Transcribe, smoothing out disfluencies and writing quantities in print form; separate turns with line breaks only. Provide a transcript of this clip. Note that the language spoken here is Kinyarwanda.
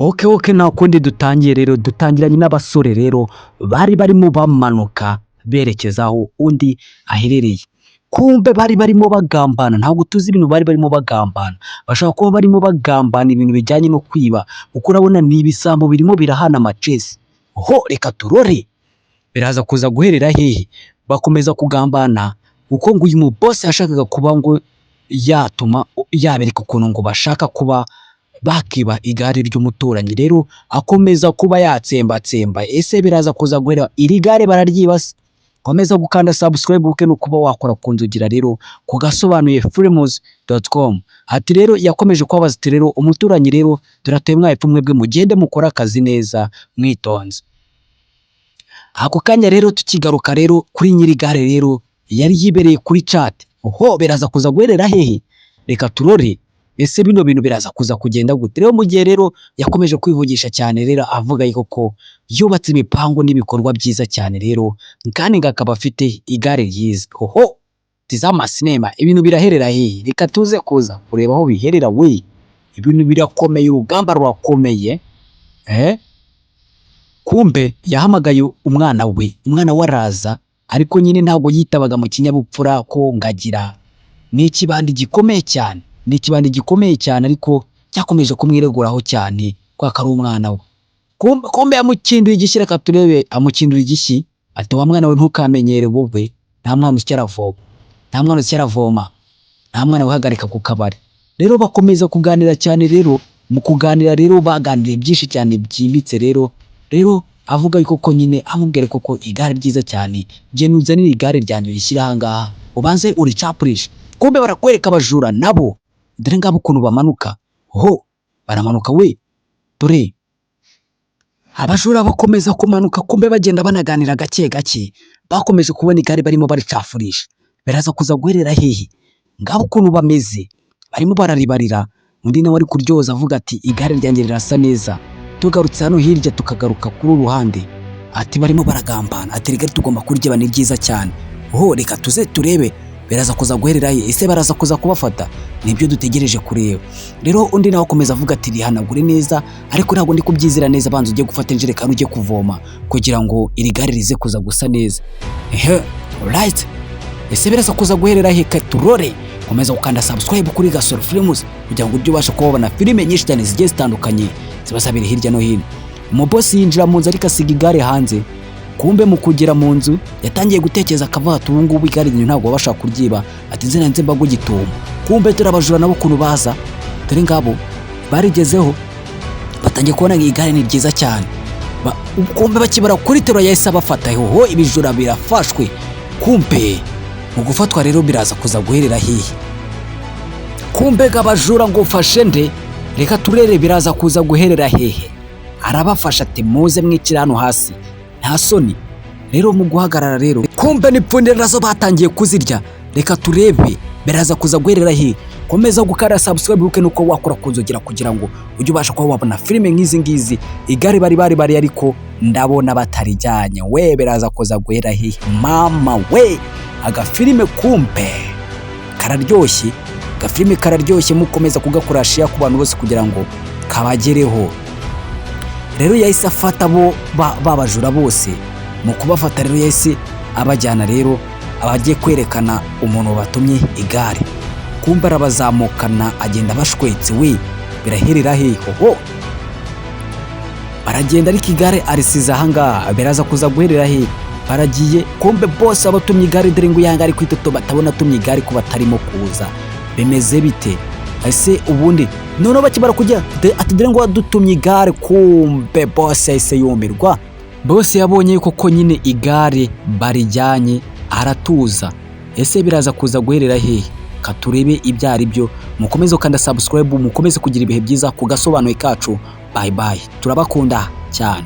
Okay, nta kundi dutangiye rero, dutangiranye n'abasore rero bari barimo bamanuka berekeza aho undi aherereye. Kumbe bari barimo bagambana, ntabwo tuzi ibintu bari barimo bagambana. Bashobora kuba barimo bagambana ibintu bijyanye no kwiba, kuko urabona ni ibisambo birimo birahana amacesi. Ho reka turore, biraza kuza guherera hehe? Bakomeza kugambana kuko ngo uyu mubosi yashakaga kuba ngo yatuma yabereka ukuntu ngo bashaka kuba bakiba igare ry'umuturanyi. Rero akomeza kuba yatsembatsemba. Ese biraza kuza guhera iri gare bararyiba se? Komeza gukanda subscribe buke no kuba wakora ku nzugira rero ku gasobanuye films.com. Ati rero yakomeje kubabaza ati rero umuturanyi rero turatuye mwahepfo, mwebwe mugende mukore akazi neza mwitonze. Ako kanya rero tukigaruka rero kuri nyiri gare rero yari yibereye kuri chat. Oho, biraza kuza guherera hehe? Reka turore. Ese bino bintu biraza kuza kugenda gute? Rero mu gihe rero yakomeje kwivugisha cyane rero avuga yuko ko yubatse imipango n'ibikorwa byiza cyane rero kandi ngo akaba afite igare ryiza. Oho, tizama sinema, ibintu biraherera hehe? Reka tuze kuza kureba aho biherera we. Ibintu birakomeye, urugamba rurakomeye. Kumbe yahamagaye umwana we, umwana we araza, ariko nyine ntabwo yitabaga mu kinyabupfura ko ngagira ni ikibandi gikomeye cyane, ni ikibandi gikomeye cyane, ariko cyakomeje kumwireguraho cyane kubera ko ari umwana we. Kumbe yamukinduye igishyi, reka turebe, amukindura igishyi ati wa mwana we ntukamenyere wowe, nta mwana usya aravoma, nta mwana usya aravoma, nta mwana wihagarika ku kabari. Rero bakomeza kuganira cyane rero, mu kuganira rero baganiriye byinshi cyane byimbitse rero, rero avuga yuko ko nyine amubwira koko igare ryiza cyane, genda unzanire igare ryanjye urishyire aha ngaha ubanze uricapurishe. Kumbe barakwereka abajura nabo, dore ngabo ukuntu bamanuka. Ho baramanuka we, dore abajura bakomeza kumanuka, kumbe bagenda banaganira gake gake, bakomeje kubona igare barimo baricafurisha. Biraza kuza guherera hehe? Ngabo ukuntu bameze, barimo bararibarira, undi nawe ari kuryoza avuga ati igare ryanjye rirasa neza. Tugarutse hano hirya tukagaruka kuri uru ruhande, ati barimo baragambana, ati rigari tugomba kuryiba ni ryiza cyane. Ho reka tuze turebe biraza kuza guherera he? Ese baraza kuza kubafata? Nibyo dutegereje kureba. Rero undi nawe akomeza avuga ati rihanagure neza, ariko ntabwo ndi kubyizera neza, banza ujye gufata injerekani ujye kuvoma kugira ngo iri gare rize kuza gusa neza. Ehe, alright. Ese biraza kuza guherera he? Turore. Komeza gukanda subscribe kuri Gasoro Films kugira ngo ujye ubasha kubona filime nyinshi cyane zigiye zitandukanye ziba zabiri hirya no hino. Umubosi yinjira mu nzu ariko asiga igare hanze. Kumbe mu kugera mu nzu yatangiye gutekereza akavuga ati ubu ngubu igare ryanjye ntabwo babasha kuryiba, ati nze nze mbagwe gitumo. Kumbe dore abajura nabo ukuntu baza, dore ngabo barigezeho batangiye kubona ngo igare ni ryiza cyane. Kumbe bakibara kuri tero yahise abafata. Hoho ibijura birafashwe. Kumbe mu gufatwa rero biraza kuza guherera hehe? Kumbe abajura ngo ufashe nde? Reka turere biraza kuza guherera hehe? Arabafasha ati muze mwikira hano hasi, nta soni. Rero mu guhagarara rero kumbe n'ipfundira nazo batangiye kuzirya. Reka turebe biraza kuza guherera hehe? Komeza gukanda subscribe buke nuko wakora kunzogera kugira ngo ujye ubasha kuba wabona filime nk'izi ngizi. Igare bari bari bari ariko ndabona batarijyanye we, biraza kuza guhera hehe? Mama we, agafilime kumbe kararyoshye, agafilime kararyoshye, mukomeza kugakora share ku bantu bose kugira ngo kabagereho. Rero yahise afata bo babajura bose, mu kubafata rero yahise abajyana rero abagiye kwerekana umuntu batumye igare. Kumbe arabazamukana agenda bashwetse we, biraherera he? Hoho baragenda ariko igare arisize ahangaha, biraza kuza guherera he? Baragiye, kumbe bose abatumye igare dore ngo yanga ari kwitoto batabona atumye igare ko batarimo kuza. Bimeze bite ese ubundi? Noneho bakimara kujya ati dore ngo wadutumye igare. Kumbe bose yahise yumirwa. Bose yabonye yuko ko nyine igare barijyanye aratuza. Ese biraza kuza guherera hehe? Katurebe ibyo ari byo. Mukomeze gukanda subscribe, mukomeze kugira ibihe byiza ku gasobanuye kacu. Bye bye, turabakunda cyane.